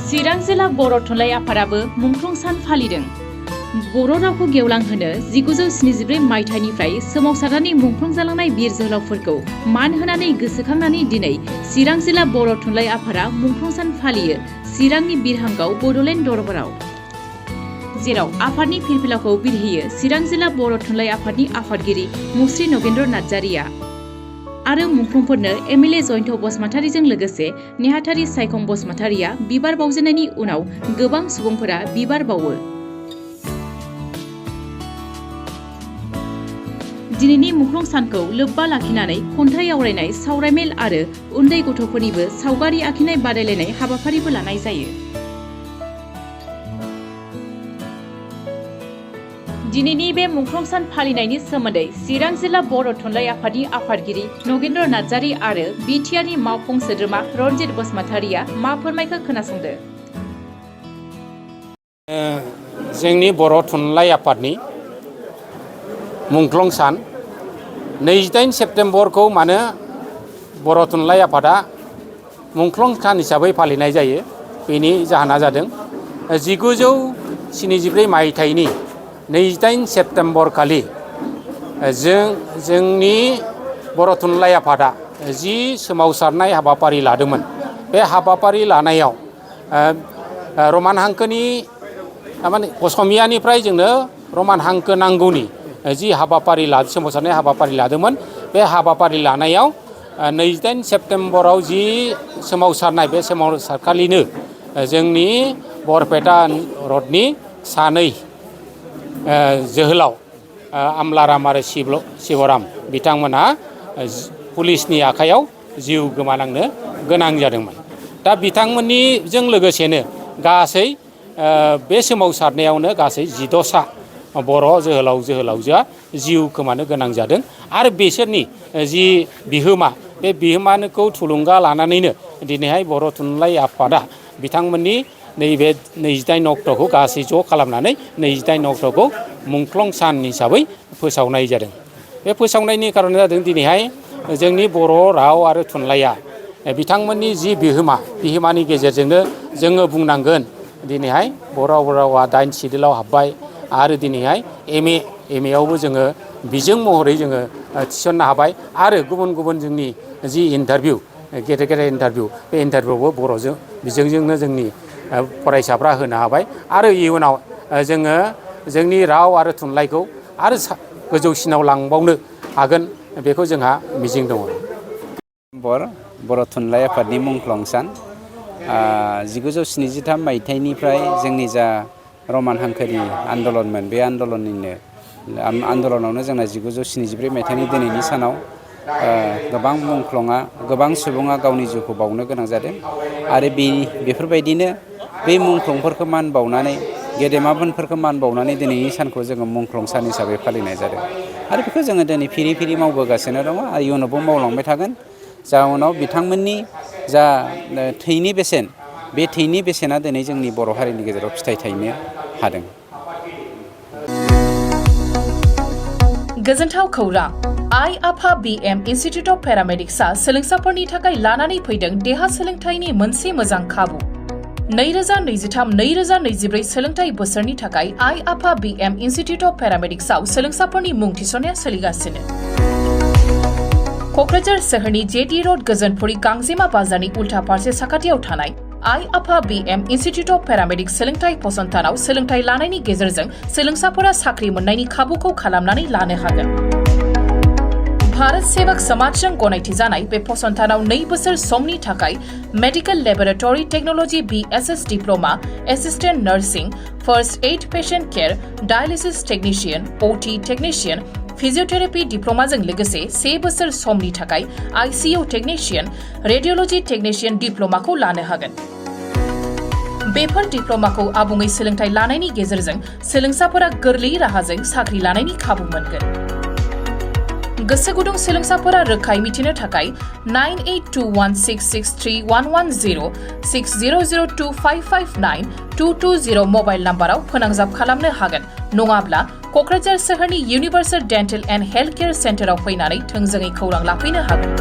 चिरां जिल्ला बर' थुनलाइ आफादाबो मुंख्लं सान फालिदों। बर' रावखौ गेवलांहोनो 1974 मायथाइनिफ्राय सोमावसारनानै मुंख्लं जालांनाय बिर जोहोलावफोरखौ मान होनानै गोसोखांनानै दिनै चिरां जिल्ला बर' थुनलाइ आफादा मुंख्लं सान फालियो चिरांनि बिरहांगाव बड'लेण्ड दरबाराव। जेराव आफादनि फिरफिलाखौ बिरहोयो चिरां जिल्ला बर' थुनलाइ आफादनि आफादगिरि मुस्रि नगेन्द्र नार्जारिया आरो मुंख्लंफोरनो एमएलए जयन्त बसुमतारीजों लोगोसे नेहाथारि सायखं बसुमतारीया बिबार बावजेननायनि उनाव गोबां सुबुंफोरा बिबार बावो। दिनैनि मुंख्लं सानखौ लोब्बा लाखिनानै खन्थाइ आवरायनाय सावरायमेल आरो उन्दै गथ'फोरनिबो सावगारि आखिनाय बादायलायनाय हाबाफारिबो लानाय जायो। दिनैनि बे मुंख्लं सान फालिनायनि सोमोन्दै चिरां जिल्ला बर' थुनलाइ आफादनि आफादगिरि नगेन्द्र नार्जारि आरो बिटिआरनि मावफुं सोद्रोमा रनजित बसुमतारीया मा फोरमायखो खोनासंदो। जोंनि बर' थुनलाइ आफादनि मुंख्लं सान 28 सेप्तेम्बरखौ मानो बर' थुनलाइ आफादा मुंख्लं सान हिसाबै फालिनाय जायो बेनि जाहोना जादों 1974 मायथाइनि 28 सेप्तेम्बर खालि जोंनि बर' थुनलाइ आफादा जि सोमावसारनाय हाबाफारि लादोंमोन। बे हाबाफारि लानायाव रमान हांखोनि माने असमियानिफ्राय जोंनो रमान हांखो नांगौनि जि हाबाफारि सोमावसारनाय हाबाफारि लादोंमोन। बे हाबाफारि लानायाव 28 सेप्तेम्बराव जि सोमावसारनाय बे सोमावसारखालिनो जोंनि बरपेटा रडनि सानै जोहोलाव आमलाराम आरो शिवराम बिथांमोनहा पुलिसनि आखायाव जिउ गोमानांनो गोनां जादोंमोन। दा बिथांमोननिजों लोगोसेनो गासै बे सोमावसारनायावनो गासै 16सा बर' जोहोलाव जोहोलावजोआ जिउ खोमानो गोनां जादों आरो बिसोरनि जि बिहोमा बे बिहोमाखौ थुलुंगा लानानैनो दिनैहाय बर' थुनलाइ आफादा बिथांमोननि नैबे 28 अक्ट'खौ गासै ज' खालामनानै 28 अक्ट'खौ मुंख्लं सान हिसाबै फोसावनाय जादों। बे फोसावनायनि खारना जादों दिनैहाय जोंनि बर' राव आरो थुनलाइया बिथांमोननि जि बिहोमानि गेजेरजोंनो जोङो बुंनांगोन दिनैहाय बर' रावा 8 सिडिउलाव हाबबाय आरो दिनैहाय एम एआवबो जोङो बिजों महरै जोङो थिसननो हाबाय आरो गुबुन गुबुन जोंनि जि इन्टारभिउ गेदेर गेदेर इन्टारभिउ बे इन्टारभिउआवबो बर'जों बिजोंजोंनो जोंनि फरायसाफ्रा होनो हाबाय आरो इयुनाव जोङो जोंनि राव आरो थुनलाइखौ आरो गोजौसिनाव लांबावनो हागोन बेखौ जोंहा मिजिं दङ। बर' थुनलाइ आफादनि मुंख्लं सान 1973 मायथाइनिफ्राय जोंनि जा रमान हांखोनि आन्दलनमोन बे आन्दलनावनो जोंना 1974 मायथाइनि दिनैनि सानाव गोबां सुबुङा गावनि जिउखौ बावनो गोनां जादों आरो बेफोरबायदिनो बे मुंख्लंफोरखौ मान बावनानै गेदेमाफोरखौ मान बावनानै दिनैनि सानखौ जोङो मुंख्लं सान हिसाबै फालिनाय जादों आरो बेखौ जोङो दिनै फिरि फिरि मावबोगासिनो दङ आरो इयुनावबो मावलांबाय थागोन। जाउनाव बिथांमोननि जा थैनि बेसेन बे थैनि बेसेना दिनै जोंनि बर' हारिनि गेजेराव फिथाइ थायनो हादों। गोजोनथाव खौरां आइ आफा BM इन्स्टिटिउट अफ पेरामेडिक्सआ सोलोंसाफोरनि थाखाय लानानै फैदों देहा सोलोंथाइनि मोनसे मोजां खाबु। 2023-2024 सोलोंथाइ बोसोरनि थाखाय आइ आफा BM इन्स्टिटिउट अफ पेरामेडिक्सआव सोलोंसाफोरनि मुं थिसननाया सोलिगासिनो। क'क्राझार सोहोरनि JD र'ड गोजोनपुरि गांजेमा बाजारनि उल्था फारसे साखाथियाव थानाय आइ आफा BM इन्स्टिटिउट अफ पेरामेडिक्स सोलोंथाइ फसंथानाव सोलोंथाइ लानायनि गेजेरजों सोलोंसाफोरा साख्रि मोननायनि खाबुखौ खालामनानै लानो हागोन। भारत सेवक समाजजों गनायथि जानाय बे फसंथानाव 2 बोसोर समनि थाखाय medical laboratory technology BSS diploma, assistant nursing, first aid patient care, dialysis technician, OT technician, physiotherapy डिप्लोमाजों लोगोसे 3 बोसोर समनि थाखाय ICU टेक्निशियन, रेडियोलॉजी टेक्निशियन डिप्लोमाखौ लानो हागोन। बेफोर डिप्लोमाखौ आबुङै सोलोंथाइ लानायनि गेजेरजों सोलोंसाफोरा गोरलै राहाजों साख्रि लानायनि खाबु मोनगोन। गोसो गुदुं सोलोंसाफोरा रोखायै मिथिनो थाखाय 9821663110 6002559220 मबाइल नाम्बाराव फोनांजाब खालामनो हागोन नङाब्ला क'क्राझार सोहोरनि universal dental and health care सेन्टाराव फैनानै थोंजोङै खौरां लाफैनो हागोन।